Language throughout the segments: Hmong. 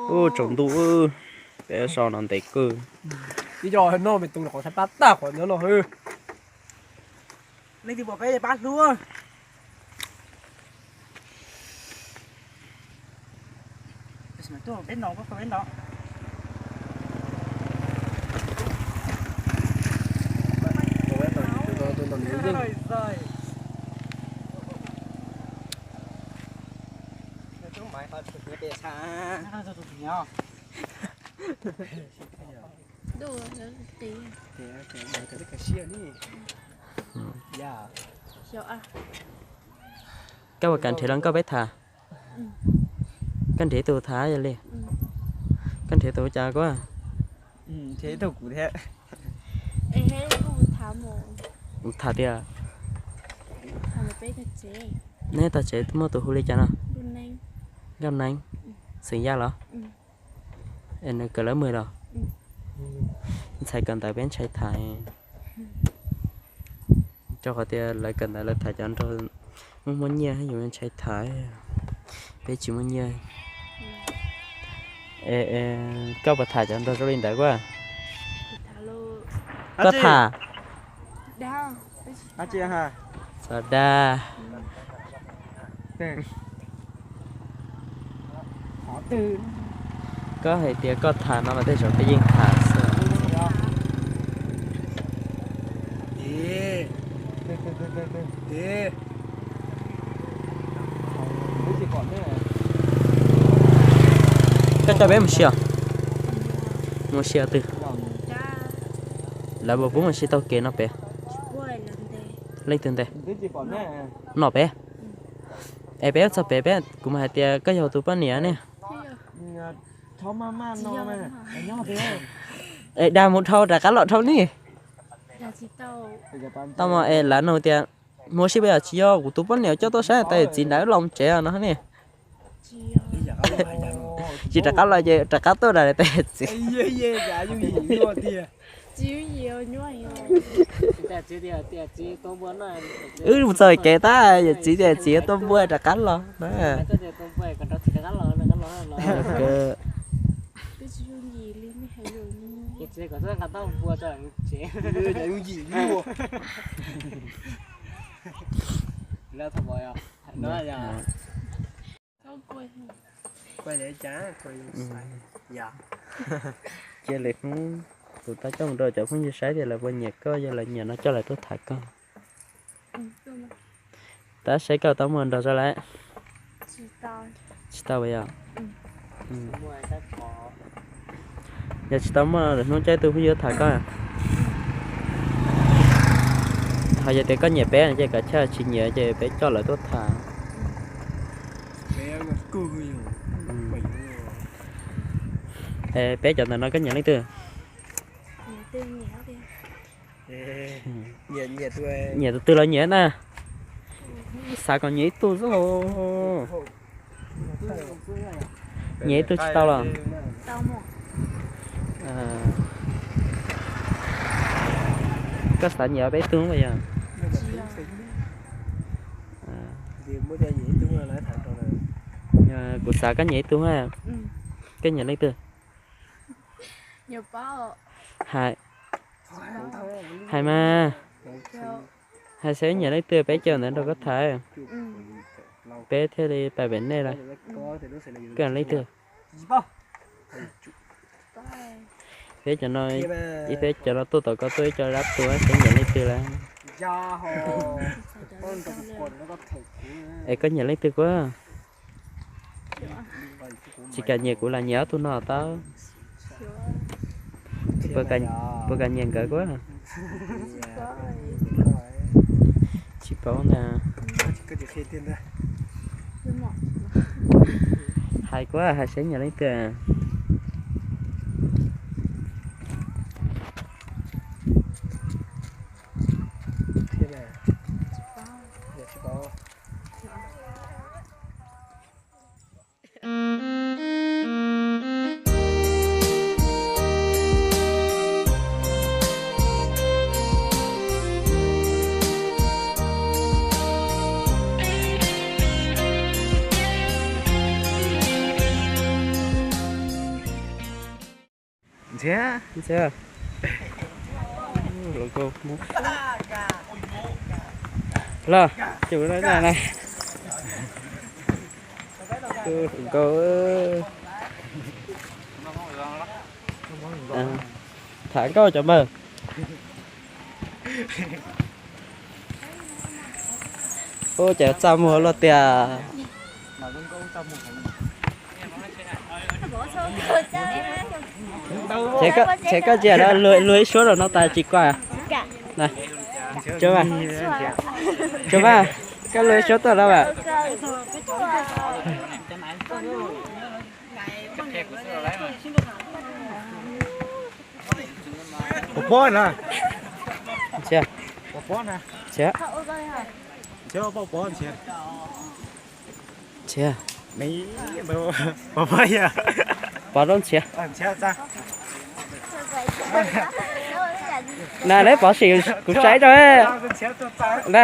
Ub, tsaus ntuj, peb so no ntev kawg. Ib co no me tus qhov sab pab tag qhov no no. Leej twg pom peb pab hlub. Peb no, peb no. Koj puas kam nrhiav hluas nkauj peb tham? Koj nrhiav tus tham yog li. Koj nrhiav tus ua cas koj? Tham tias, neb tog tsev muaj tus hu li cas no? Nkauj Neeb, xeem Yaj los? Es nws kawm lab mười los? Ntxhais kawm ntawv peb ntshai tham. Rau qhov tias lawv kawm ntawv lawv tham cov nraug muaj muaj nyiaj, yus ntshai tham, peb tsis muaj nyiaj. Es koj puas tham cov nraug zoo li ntawd koj? Koj tham? Txhob dag. Koj hais tias koj tham no mas tej zaum koj yeej tham xwb. Koj coj peb mus sia, mus sia twg? Lawv puas pub mus sia taug kev no pem? Leej twg ntes? Noj pem. Es peb txog pem peb, kuv mas hais tias koj yog tus poj niam ne. Es dag mus dhau rov qab los dhau ne. Tau mas es lawv nug tias, mus ua si puas yog tsis yog, kuv tus poj niam coj tuaj saib tais txiv nrad los tsev no ne. Tsis rov qab los ces rov qab tuaj rau tais txiv. Wb mus txog kev tab yawm txiv tias txiv tua npua rov qab los na. Cia li hnub kuv tau coj mus rau cov phooj ywg saib tias lawv puas nyiam koj, yog lawv nyiam no coj lawv tuaj tham koj. Tab saib koj tau muaj nrog zoj lawm? Tsis tau yog? Yog tsis tau muaj lwm hnub coj ib tug phooj ywg tham koj. Ho yog tias koj nyiam peb ces kav chawj, tsis nyiam ces peb coj lawv tuaj tham. Es peb cov ntawm no koj nyiam leej twg? Nyiam tus twg los nyiam na. Xav kom nyiam ib tug xwb. Nyiam ib tug tsis tau los? Koj xav nyiam peb tug yog? Kuv xav koj nyiam ib tug. Koj nyiam leej twg? Hais, hais mas. Hais saib nyiam leej twg peb coj ntawd nrog koj tham, peb thiaj li pab pem nej lawm. Koj leej twg? Peb cov no, ib peb cov no tuaj tom koj tuaj ib co dab tuag, saib nyiam leej twg lawm. Es koj nyiam leej twg kuv? Tsis kam nyiam kuv los nyiam ob tug no tau. Puas kam nyiam nkawd kuv? Tsis paub ntag. Hais kuv hais saib nyiam leej twg. Ntxhiab. Hluas nkauj Hmoob. Los, ces na, hluas nkauj. Tham nkauj cov npawg. Ub, ces txaj muag luaj tiag. Ces koj ntsia luag ib suab rau no tas tsis koj? Tsuas mas, koj luag ib suab tuaj no mas. Pov pob na. Ntxhiab. Pov pob na. Ntxhiab. Ntxhiab, pov pob, Ntxhiab. Ntxhiab. Pov pob, Ntxhiab. Pov rau Ntxhiab. Na, neb pov sim kuv saib rau na.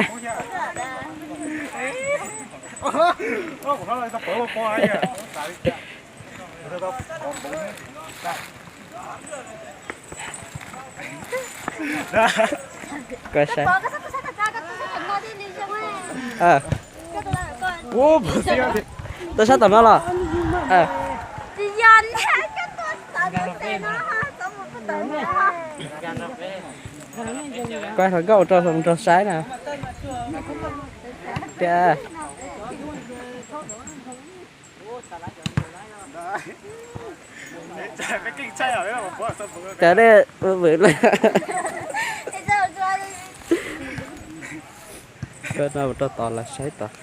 Koj saib. Tuaj sab tom no los. Koj hluas nkauj ua rau hluas nraug saib na. Tiag. Cas dej vwm vwm li. Koj no mus rau tod los saib tod.